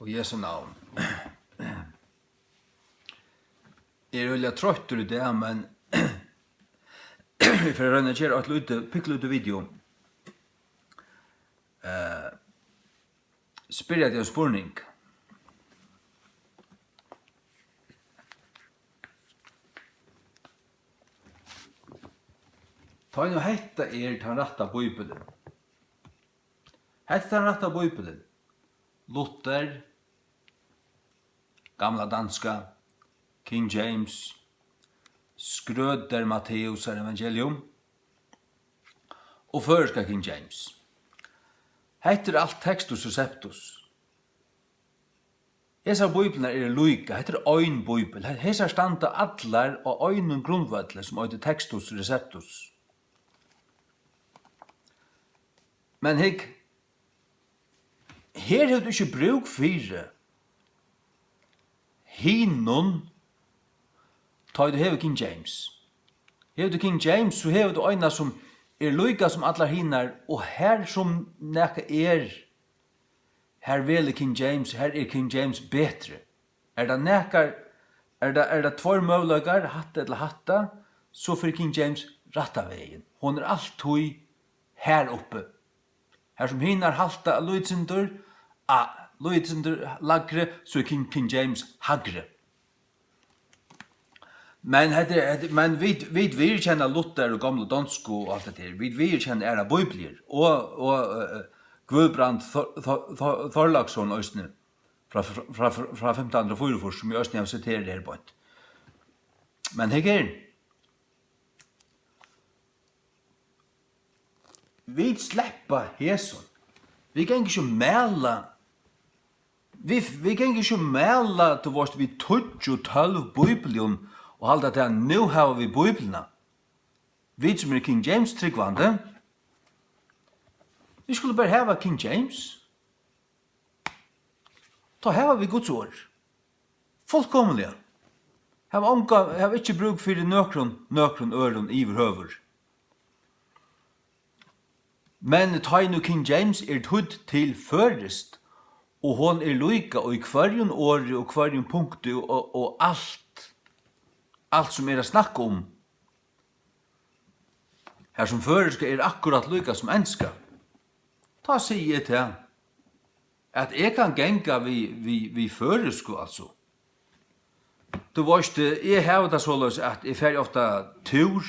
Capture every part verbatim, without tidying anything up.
Jesu navn. Eg eri øgiliga troyttur í dag, men eg fari at royna at gera eitt lítið, pikkulítið video. Eh, spyrja teg ein spurning. Tá nú hetta er tann rætta Bíbilin. Hetta er tann rætta Bíbilin. Luther, gamla danska, King James, Schrøder Matthæusar evangelium og føroyska King James. Hetta er alt Textus Receptus. Hesar bíblarnar eru líka. Hetta er ein bíbil. He-, hesar standa allar á einum grundvølli, sum eitur Textus Receptus. Men hygg, her hevur tú ikki brúk fyri hinum, tá ið tú hevur King James. Hevur tú King James, so hevur tú eina, sum er líka sum allar hinar, og har sum nakað er, har velur King James, har er King James betri. Er tað nakar, er tað, er tað tveir møguleikar, hatta ella hatta, so fer King James rætta vegin. Hon er altíð har uppi. Har sum hinar halta lítið sindur, a, lítið sindur lægri, so er King, King James hægri. Men hetta er, hetta, men vit, vit viðurkenna Luther og gomlu donsku og alt hetta her. Vit viðurkenna aðrar bíbliur. Og, og, eh, eh, Guðbrand Thor-, Thor-, Thor-, Thorláksson eisini, frá, frá, frá, frá fimtan hundrað og fýraogfýrs, sum eg eisini havi siterað her beint. Men hygg her. Vit sleppa hesum. Vit ganga ikki og mæla. Vit, vit ganga ikki og mæla, tú veitst, við tíggju, tólv bíblium og halda, at nú hava vit Bíbliuna. Vit, sum eru King James trúgvandi, vit skulu bara hava King James. Tá hava vit Guds orð. Fullkomiliga. Hava onga, hava ikki brúk fyri nøkrum, nøkrum øðrum yvirhøvur. Men tá ið nú King James er týdd til føroyskt, og hon er líka í hvørjum orði og hvørjum punkti og, og alt, alt sum er at snakka um, har sum føroyska er akkurát líka sum enska, tá sigi eg tað, at eg kann ganga við, við, við føroysku, altso. Tú veitst, eg havi tað soleiðis, at eg fari ofta túr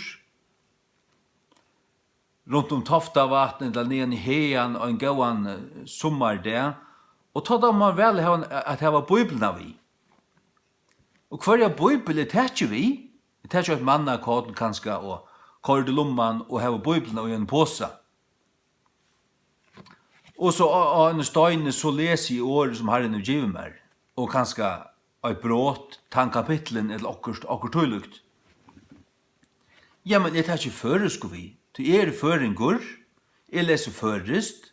runt um Toftavatn ella niðan í hagan ein góðan, eh, summardag, og tá dámar mær væl at hava, at hava Bíbliuna við. Og hvørja bíbel eg taki við, eg taki eitt mannakorn kanska og koyri til lumman og havi Bíbliuna í ein posa. Og so á, á einum steini, so lesi eg orðið, sum Harrin hevur givið mær, og kanska eitt brot, tann kapitlin ella okkurt, okkurt tílíkt. Jamen, eg taki føroysku við, tí eg eri føroyingur, eg lesi føroyskt,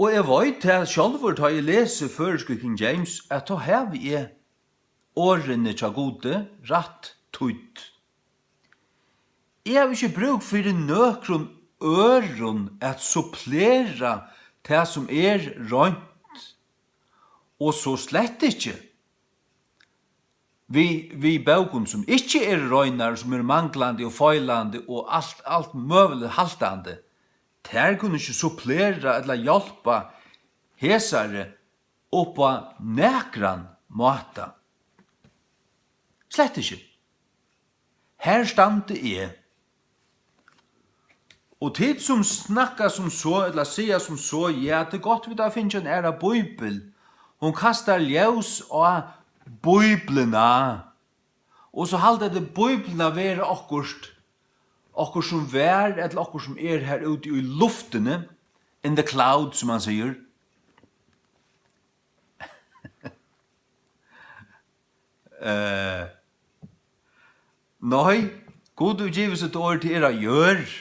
og eg veit tað sjálvur, tá eg lesi føroysku King James, at tá havi eg orðini hjá Gudi rætt týdd. Eg havi ikki brúk fyri nøkrum øðrum at supplera tað, sum er reint, og so slett ikki við, við bókum, sum ikki eru reinar, sum eru manglandi og feilandi og alt, alt møguligt haltandi. Tær kunnu ikki supplera ella hjálpa hesari upp á nakran máta. Slett ikki. Her standi eg. Og tit sum snakka sum so, ella siga sum so, ja, tað er gott, vit hava fingið ein aðra bíbel. Hon kastar ljós á Bíbliuna. Og so halda tey Bíbliuna vera okkurt, okkurt sum var, ella okkurt sum er har úti í luftini, in the cloud, sum man sigur. Eh, nei, Gud hevur givið sítt orð til er á jørð.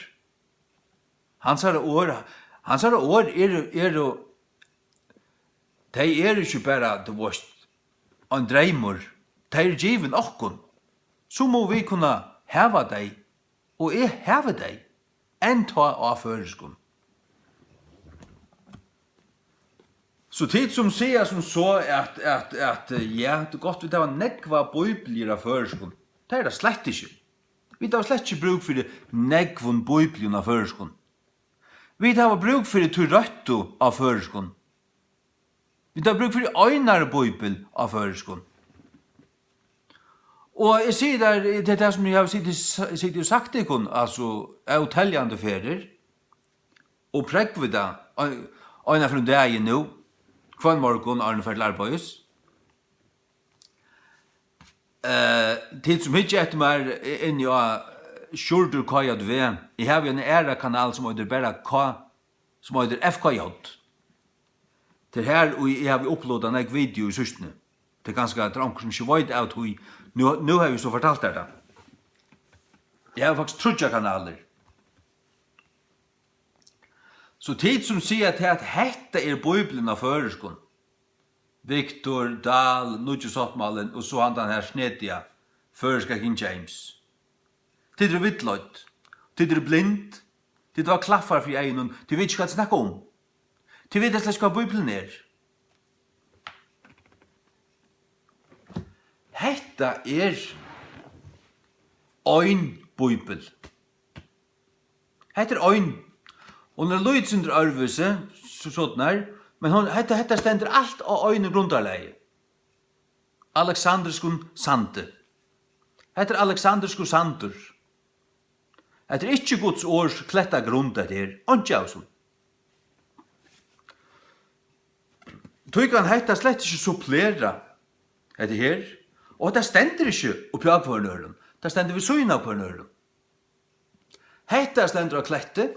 Hansara orð, hansara orð eru, eru, tey eru ikki bara, tú veitst, ein dreymur. Tey eru givin okkum. So mugu vit kunna hava tey, og eg havi tey, enntá á føroyskum. So tit sum siga sum so, at, at, at, eh, ja, tað er gott, vit hava nógvar bíbliur á føroyskum. Tað er tað slett ikki. Vit hava slett ikki brúk fyri nógvum bíblium á føroyskum. Vit hava brúk fyri tí røttu á føroyskum. Vit hava brúk fyri einari bíbel á føroyskum. Og eg sigi tær, tað er tað, sum eg havi sitið, sitið og sagt tykkum, altso, óteljandi ferðir, og prógvi tað, ein, eina ferð um dagin nú, hvønn morgun, áðrenn eg fari til arbeiðis. Eh, tit sum hyggja eftir mær inni á Sjúrður K J V, eg havi ein aðra kanal sum eitur bara K, sum eitur F K J. Tað er har, og eg havi upplodað nógv video í síðstuni. Tað er kanska, at tað er onkur sum ikki veit av tí. Nú, nú havi eg so fortalt tær tað. Eg havi faktiskt tríggjar kanalir. So tit sum siga tað, at hetta er Bíblian á føroyskum, Victor, Dahl, Nýggi sáttmálin og so handan her snediga føroyska King James. Tit eru villleidd. Tit eru blind. Tit hava klaffar fyri eygunum. Tit vita ikki, hvat tit snakka um. Tit vita slett ikki, hvat Bíblian er. Hetta er ein Bíbel. Hetta er ein. Hon er lítið sindur øðrvísi, so, sortnar, men hon, hetta, hetta stendur alt á einum grundarlagi. Aleksandriskum sandi. Hetta er aleksandriskur sandur. Hetta er ikki Guds orðs klettagrund, hetta her. Einki av sum. Tí kann hetta slett ikki supplera hetta her, og hetta stendur ikki uppi á hvørjum øðrum. Tað stendur við síðuna av hvørjum øðrum. Hetta stendur á kletti,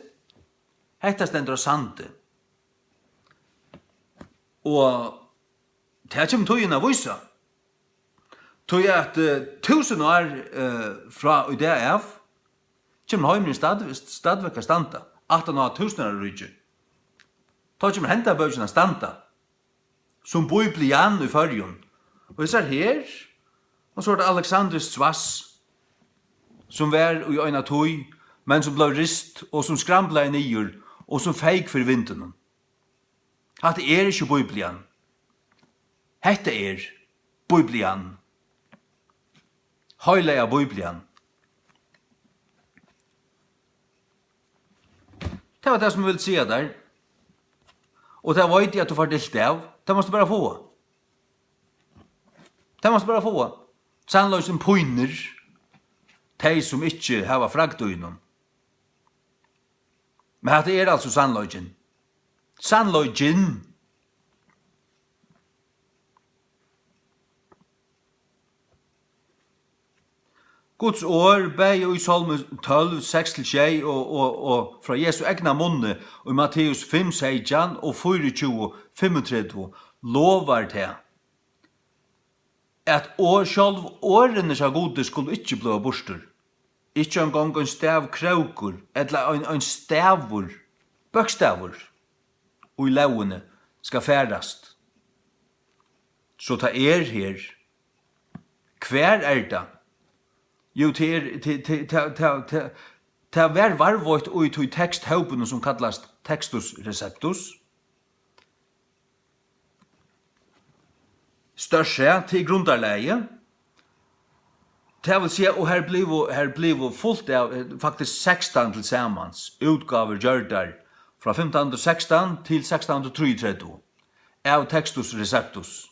hetta stendur á sandi. Og tað kemur tíðin at vísa. Tí at, eh, túsund ár, eh, frá í dag av, kemur heimurin stav-, staðfest at standa. Aftan á túsundáraríkið. Tá kemur henda bókin at standa. Sum Bíblian í Føroyum. Og hesar her, og so er tað Alexander Swass, sum var í eina tíð, men sum bleiv rist, og sum skramlaði niður, og sum feyk fyri vindinum. Hatta er ikki Bíblian. Hetta er Bíblian. Heilaga Bíblian. Tað var tað, sum eg vildi siga tær. Og tað veit eg, at tú fært ilt av. Tað mást tú bara fáa. Tað mást tú bara fáa. Sannleikin pínir tey, sum ikki hava fragd í honum. Men hatta er altso sannleikin. Sannleikin. Guds orð, bæði í Sálmi tólv, seks til sjey og, og, og frá Jesu egna munni í Matteus fimm, seytjan og fýraogtjúgu, fimmogtretivu, lovar tað, at orð, sjálv orðini hjá Gudi skulu ikki blíva burtur. Ikki eingong ein stavkrókur, ella ein, ein stavur, bókstavur, í lógini skal farast. So tað er her. Hvar er tað? Jú, tað er, tað, tað, tað, tað, tað, tað var varðveitt í tí teksthópinum, sum kallast Textus Receptus. Stórsæð, tað er grundarlagið. Tað vil siga, og her blivu, her blivu fult av, eh, faktiskt sekstan til samans útgávur gjørdar frá fimtan hundrað og sekstan til sekstan hundrað og trýogtretivu av Textus Receptus.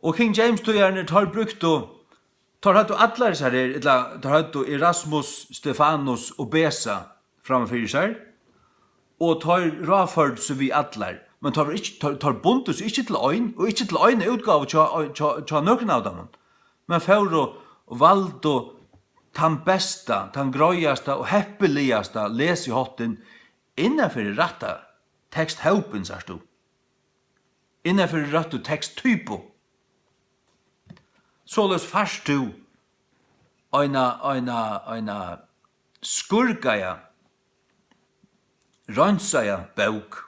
Og King James-týðararnir, teir brúktu, teir høvdu allar hesar her, ella teir høvdu Erasmus, Stefanus og Beza framman fyri sær, og teir ráðførdu seg við allar, men teir vóru ikki, teir, teir bundu seg ikki til ein, og ikki til eina útgávu hjá, hjá, hjá nøkrum av teimum, men fóru og valdu tann besta, tann greiðasta og heppiligasta lesiháttin innan fyri rætta teksthópin, sært tú. Innan fyri røttu teksttypu. Soleiðis fært tú eina, eina, eina skurkaða, reinsaða bók.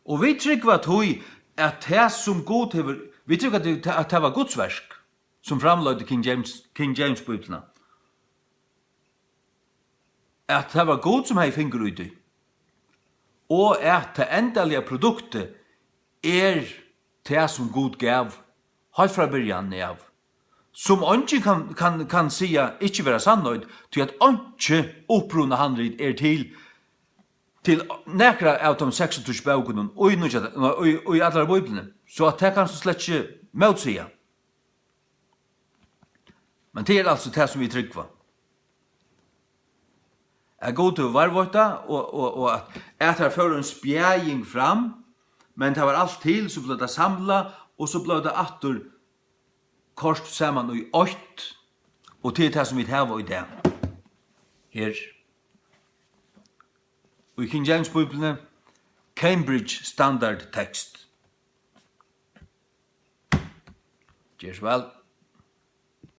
Og vit trúgva tí, at tað, sum Gud hevur, vit trúgva tí, at tað var Guds verk, sum framleiddi King James, King James Bíbliuna. At tað var Gud, sum hevði fingur í tí. og at tað endaliga produktið er tað, sum Gud gav heilt frá byrjan av, sum eingin kann, kann, kann siga ikki vera sannheit, tí at einki upprunahandrit er til, til nakra av teimum seksogtrýss bókunum í nýggja, í, í allari Bíbliuni, so at tað kanst tú slett ikki mótsiga. Men tað er altso tað, sum vit trúgva. At Gud hevur varðveitt tað, og, og, og at, at har fór ein spjaðing fram, men tað var alt til, so bleiv tað samlað, og so bleiv tað aftur koyrt saman í eitt, og tað er tað, sum vit hava í dag. Her. Í King James Bíbliuni, Cambridge Standard Text. Ger so væl.